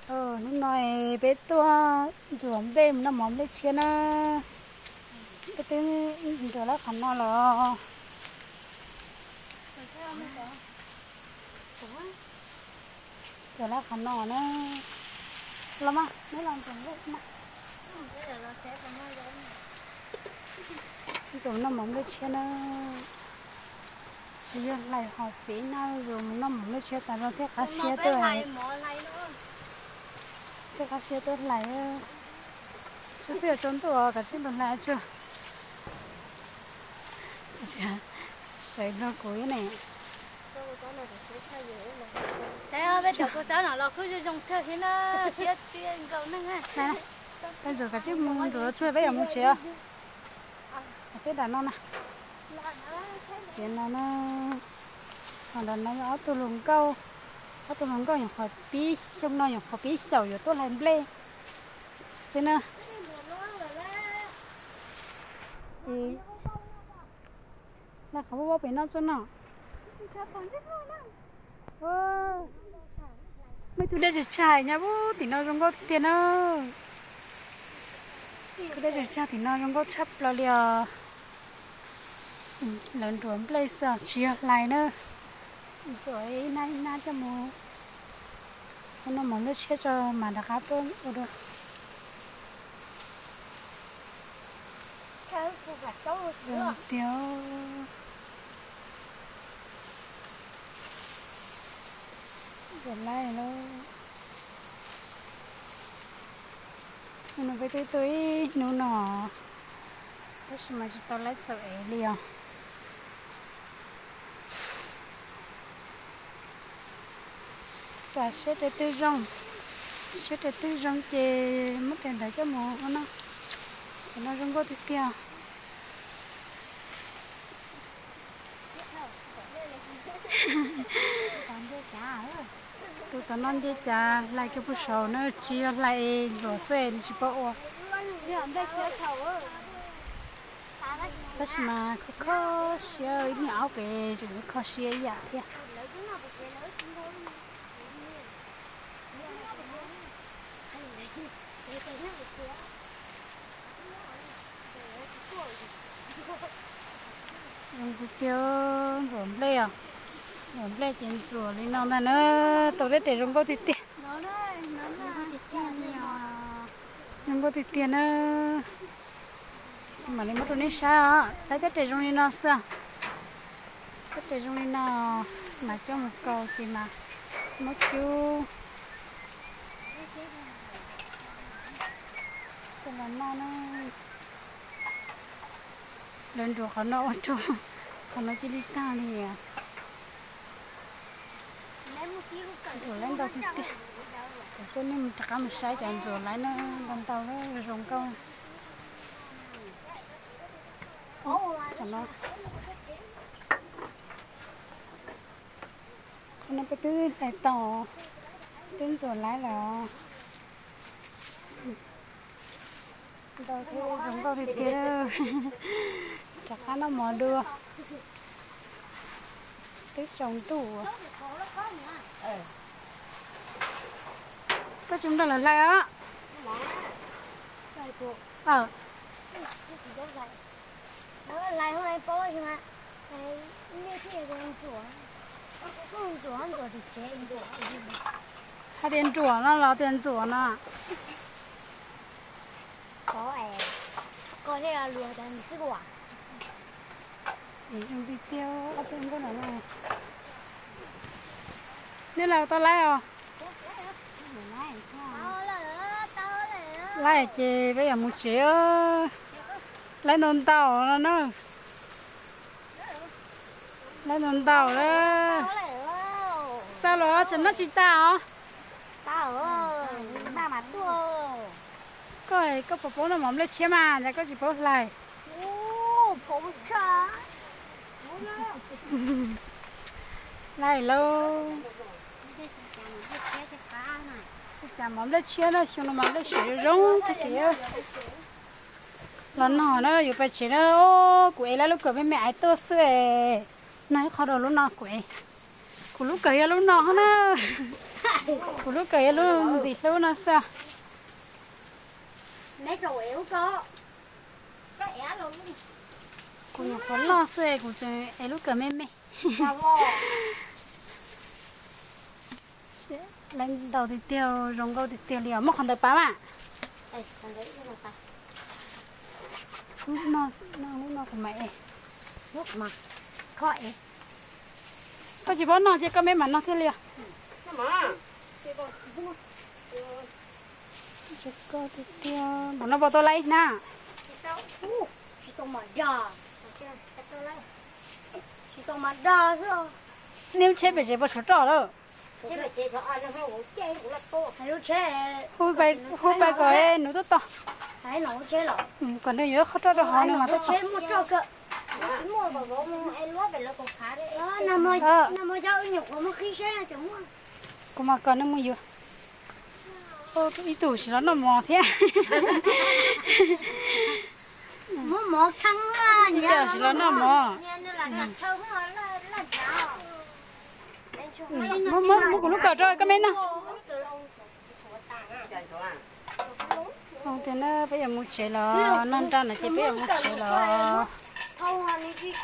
Hnub no peb tuaj ntxuav nplej mus noj mov nplej tshiab na. Peb twb ntxuav lawm qhov no los, ntxuav lawm qhov no na. Los mas, neb los ntxuav nplej mas. Ntxuav noj mov nplej tshiab na. Tsis yog hlais hos piv na, mus noj mov nplej tshiab tas zog thiaj qab siab tuaj. Thiaj qab siab tuaj hlais. Tsis pheej tsaus ntuj os, kav tsij mus hlais tsuag. Sawv nrog kuv ne. Peb cov kua txob no los kuj zoo zoo kawg thiab na, siab tiag nkaus neeg. Peb ntxuav kav tsij mus ntxuav tsuag peb yuav mus tsev os. Peb nram no na. Tiam no na, ho nram no yog ob tug hluas nkauj, ob tug hluas nkauj nyuam qhuav pib, xyoo no nyuam qhuav pib xyaum yuav tuaj hlais nplej xwb na. Hlais qhov vaub vaub pem no tso no. Muaj ib tug dej tsag tsag nyob tim no zoo nkauj tiag tiag na. Tus dej tsag tsag tim no zoo nkauj tshaj plaws li os. Lawv nruav nplej xwb tsis yog hlais na. Ntxuav ib hnab ib hnab coj mus ua noj mov nplej tshiab tso mas rov qab tuaj ua dua. Tiag. Ntxuav laib lauj. Hnub no peb twb tuaj ib hnub no, tab sis mas tsis tau laib txaus ev li os. Xav siab rau twg zoo, siab rau twg zoo ces muab rau ntawd coj mus ua noj. Cov no zoo nkauj tiag tiag. Tus tom no nce cas hlais kiag puag saud na, tsis yog hlais ntxuav xwb nws tsis paub ua. Tab sis mas kho kho siab, ib niag aub pem tseem kho siab ib yam thiab. Zoo tiag tiag, ntxuav nplej os. Ntxuav nplej ces ntxuav li no ntag na, tau tej tes zoo nkauj tiag tiag. Zoo nkauj tiag tiag na. Mam li muab rau nej saib os, laib tej tes zoo li no xwb. Tej tes zoo li no mas coj mus kaus ces mas muab cub coj los noj na. Lawv nruav qhov no ua rau qhov no cia li tag li. Ntxuav laib ntau tiag tiag. Kuv coj nej mus rov qab mus saib cov ntxuav laib na, ntau ntau zoo nkauj. Qhov no, qhov no peb twb hlais tau, twb ntxuav laib lawm. Ntau thiab zoo nkauj tiag tiag. Rov qab noj mov dua. Twb tsaus ntuj. Koj tsis nrog lawv hlais os? Hais tias nruam no los tias ntxuam no? Zoo tiag tiag ob tug nkauj no. Nej laus tau laib os? Laib ces peb yuav mus tsev. Laib ntau ntau no na. Laib ntau ntau lawm. Txaus los tseem noj tsis tas os? Koj, koj puas paub noj mov nplej tshiab mas, cas koj tsis paub hlais? Laib lauj. Cas mov nplej tshiab no, xyoo no mas nplej siav zoo zoo tiag tiag. Los noj na, yuav pais tsev na. Kuv ev lawv lub kawm me me aiv tuaj xwb. Noj ib qho rau lub no kuv ev. Kuv lub kawm yog lub no na. Kuv lub kawm yog lub ntxim hlub no xwb. Kuv nyuam qhuav loj xwb kuv tseem ev lub kawm me me. Lawv ntaus tiag tiag, zoo nkauj tiag tiag li os. Muaj qhov ntawd pab mas. Lub no kuv mam ev. Koj tsis paub noj ces koj me mam noj thiaj li os. Koj tiag tiag, npaum no puas tau laib na? Nej lub tsheb pem tsev puas tshuav roj lawm? Hu pais kom nws tuaj tos. Kom nws yuav qhov roj rau hauv nws mas tuaj tos. Kuv mas kom nws mus yuav. Ib tug tsis los noj mov thiab. Ib tug tsis los noj mov. Muab kuv lub kawm rau koj me noj. Tias na peb yuav mus tsev los, noj nraj no ces peb yuav mus tsev los.